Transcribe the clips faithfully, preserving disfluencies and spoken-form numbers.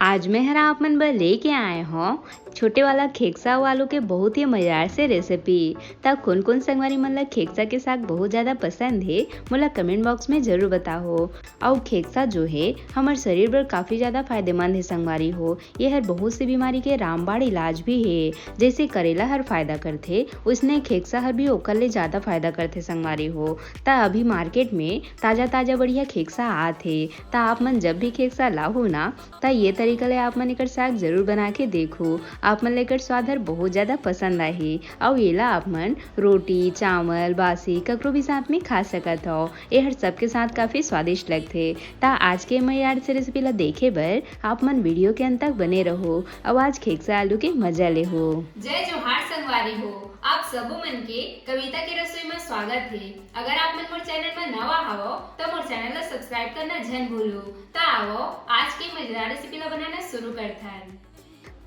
आज मैं हर आप मन बर लेके आए हौं छोटे वाला खेकसा अउ आलू के बहुत ही मजेदार से रेसिपी। त कोन-कोन संगवारी मन ला खेकसा के साग बहुत ज्यादा पसंद हे, मोला कमेंट बॉक्स में जरूर बताओ। अउ खेकसा जो हे, हमर शरीर बर काफी ज्यादा फायदेमंद हे संगवारी हो। ये हर बहुत से बीमारी के रामबाण इलाज भी हे। जैसे करेला हर फायदा करथे, उसने खेकसा हर भी ओकर ले ज्यादा फायदा करथे संगवारी हो। त अभी मार्केट में ताजा-ताजा बढ़िया खेकसा आत हे। त आप मन जब भी खेकसा लाहू ना, त ये तरीका ले आप मन एकर साग जरूर बना के देखू। आप मन ला एकर स्वाद हर बहुत ज्यादा पसंद आही। अउ एला आप मन रोटी, चावल, बासी ककरो भी साथ में खा सकत हव। ए हर सबके साथ काफी स्वादिष्ट लगथे। त आज के मजेदार से रेसिपी ला देखे बर आप मन वीडियो के अंत तक बने रहो। अउ आज खेकसा आलू के मजा लेहो। जय जोहार संगवारी हो, आप सबो मन के कविता के रसोई में स्वागत हे। अगर आप मन मोर चैनल में नवा हवो, त मोर चैनल ला सब्सक्राइब करना झन भूलू। त आवो, आज के मजेदार रेसिपी ला बनाना शुरू करथन।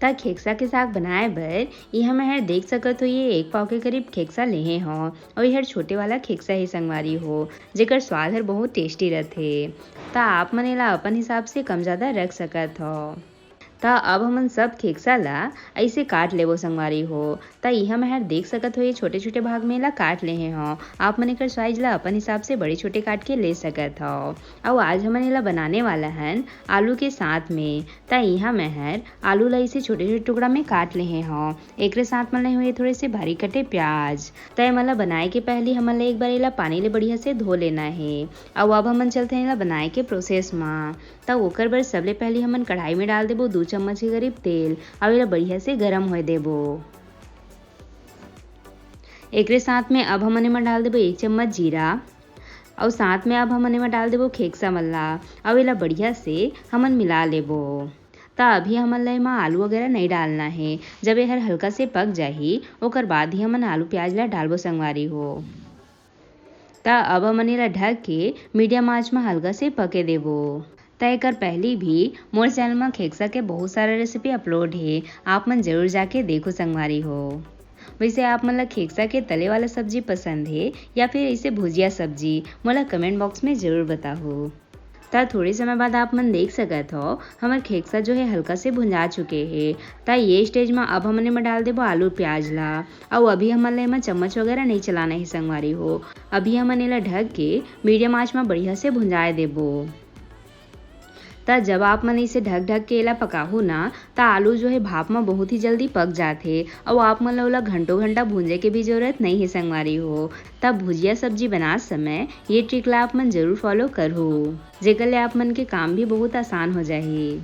त खेकसा के साग बनाए बर इहाँ मैं हर देख सकत हो, ये एक पाव के करीब खेकसा लेहे हौं। अउ ये हर छोटे वाला खेकसा हे संगवारी हो, जेकर स्वाद हर बहुत टेस्टी रथे। त आप मन एला अपन हिसाब से कम ज्यादा रख सकत हो। त अब हमन सब खेकसा ला ऐसे काट लेबो संगवारी हो। त इहाँ मैं हर देख सकत हो, ये छोटे-छोटे भाग में एला काट लेहे हौं। आप मन एकर साइज ला अपन हिसाब से बड़े छोटे काट के ले सकत हव। अउ आज हमन एला बनाने वाला हन आलू के साथ में। त इहाँ मैं हर आलू ला ऐसे छोटे-छोटे टुकड़ा में काट लेहे हौं। एकरे साथ में ले हुए थोड़े से बारीक कटे प्याज। त एमन ला बनाए के पहली हमन ला एक बार एला पानी ले बढ़िया से धो लेना हे। अउ अब हमन चलते हैं एला बनाए के प्रोसेस मा। त ओकर बर सबले पहली हमन कढ़ाई में डाल देबो दू चम्मच के करीब तेल, अउ एला बढ़िया से गरम होए देबो। एकरे साथ में अब हमन एमा डाल देबो एक चम्मच जीरा, अउ साथ में अब हमन एमा डाल देबो खेकसा मन ला, अउ एला बढ़िया से हमन मिला लेबो। त अभी हमन ला एमा आलू वगैरह नहीं डालना हे। जब ये हर हल्का से पक जाही, ओकर बाद ही हमन आलू प्याज ला डालबो संगवारी हो। त अब हमन एला ढक के मीडियम आंच म हल्का से पके देबो। त एकर पहली भी मोर चैनल म खेकसा के बहुत सारा रेसिपी अपलोड हे, आप मन जरूर जाके देखो संगवारी हो। वैसे आप मन ला खेकसा के तले वाला सब्जी पसंद हे या फिर ऐसे भुजिया सब्जी, मोला कमेंट बॉक्स में जरूर बताहू। त थोड़े समय बाद आप मन देख सकत हो, हमर खेकसा जो है हल्का से भुंजा चुके हे। त ये स्टेज म अब हमन एमा डाल देबो आलू प्याज ला। अउ अभी हमन ला एमा चम्मच वगैरह नहीं चलाना हे संगवारी हो। अभी हमन एला ढक के मीडियम आंच म बढ़िया से भुंजाए देबो। त जब आप मन इसे ढक ढक के एला पकाहू ना, त आलू जो है भाप म बहुत ही जल्दी पक जाथे, अउ आप मन ला ओला घंटों घंटा भूंजे के भी जरूरत नहीं है संगवारी हो। त भुजिया सब्जी बनात समय ये ट्रिक ला आप मन जरूर फॉलो करहू, जेकर ले आप मन के काम भी बहुत आसान हो जाही।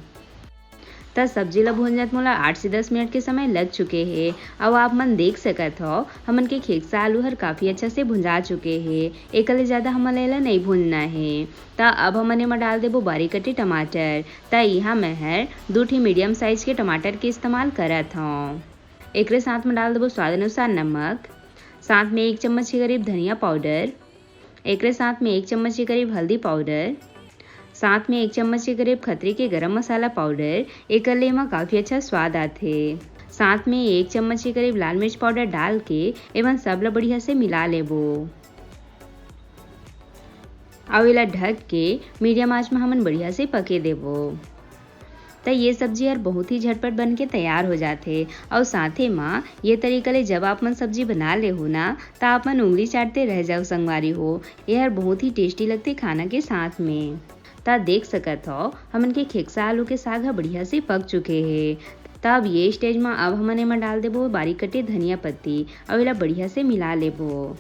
त सब्जी ला भूंजत मोला आठ से दस मिनट के समय लग चुके हे। अउ आप मन देख सकत हो, हमन के खेकसा आलू हर काफी अच्छा से भुंजा चुके हे। एकर ले ज्यादा हमन ला एला नहीं भूंजना हे। त अब हमन एमा डाल देबो बारीक कटे टमाटर। त इहाँ मैं हर दू ठे मीडियम साइज के टमाटर के इस्तेमाल करत हौं। एकरे साथ में डाल देबो स्वाद अनुसार नमक, साथ में एक चम्मच के करीब धनिया पाउडर, एकरे साथ में एक चम्मच के करीब हल्दी पाउडर, साथ में एक चम्मच के करीब खतरी के गरम मसाला पाउडर। एकर ले एमा काफी अच्छा स्वाद आथे। साथ में एक चम्मच के करीब लाल मिर्च पाउडर डाल के एमन सब ला बढ़िया से मिला लेबो। अउ एला ढक के मीडियम आंच म हमन बढ़िया से पके देबो। त ये सब्जी हर बहुत ही झटपट बन के तैयार हो जाथे। अउ साथे म ये तरीका ले जब आप मन सब्जी बना लेहू ना, त आप मन उंगली चाटते रह जाओ संगवारी हो। ये हर बहुत ही टेस्टी लगथे खाना के साथ में। त देख सकत हो, हमन के खेकसा आलू के साग ह बढ़िया से पक चुके हे। त अब ये स्टेज म अब हमन एमा डाल देबो बारीक कटे धनिया पत्ती, अउ एला बढ़िया से मिला लेबो।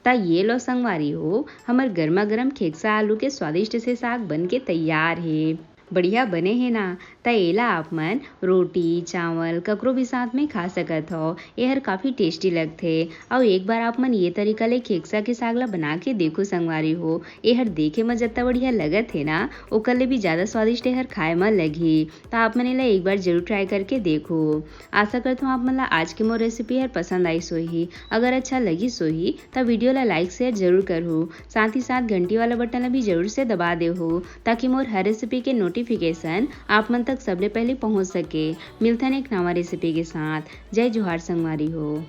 त ये लो संगवारी हो, हमर गरमा गरम खेकसा आलू के स्वादिष्ट से साग बन के तैयार हे। बढ़िया बने हे ना? त एला आप मन रोटी, चावल, ककरो भी साथ में खा सकत हो। एहर काफी टेस्टी लगथे। अउ एक बार आप मन ये तरीका ले खेकसा के साग ला बना के देखो संगवारी हो, एहर देखे म जत्ता बढ़िया लगत हे ना, ओकर ले भी ज्यादा स्वादिष्ट एहर खाए म लगही। त आप मन एला एक बार जरूर ट्राई करके देखो। आशा करत हूँ आप मन ला आज के मोर रेसिपी हर पसंद आइस होही। अगर अच्छा लगिस होही, त वीडियो ला लाइक शेयर जरूर करहू। साथ ही साथ घंटी वाला बटन ला भी जरूर से दबा देहू, ताकि मोर हर रेसिपी के नोटिफिकेशन आप मन तक सबले पहले पहुंच सके। मिलथन एक नवा रेसिपी के साथ। जय जोहार संगवारी हो।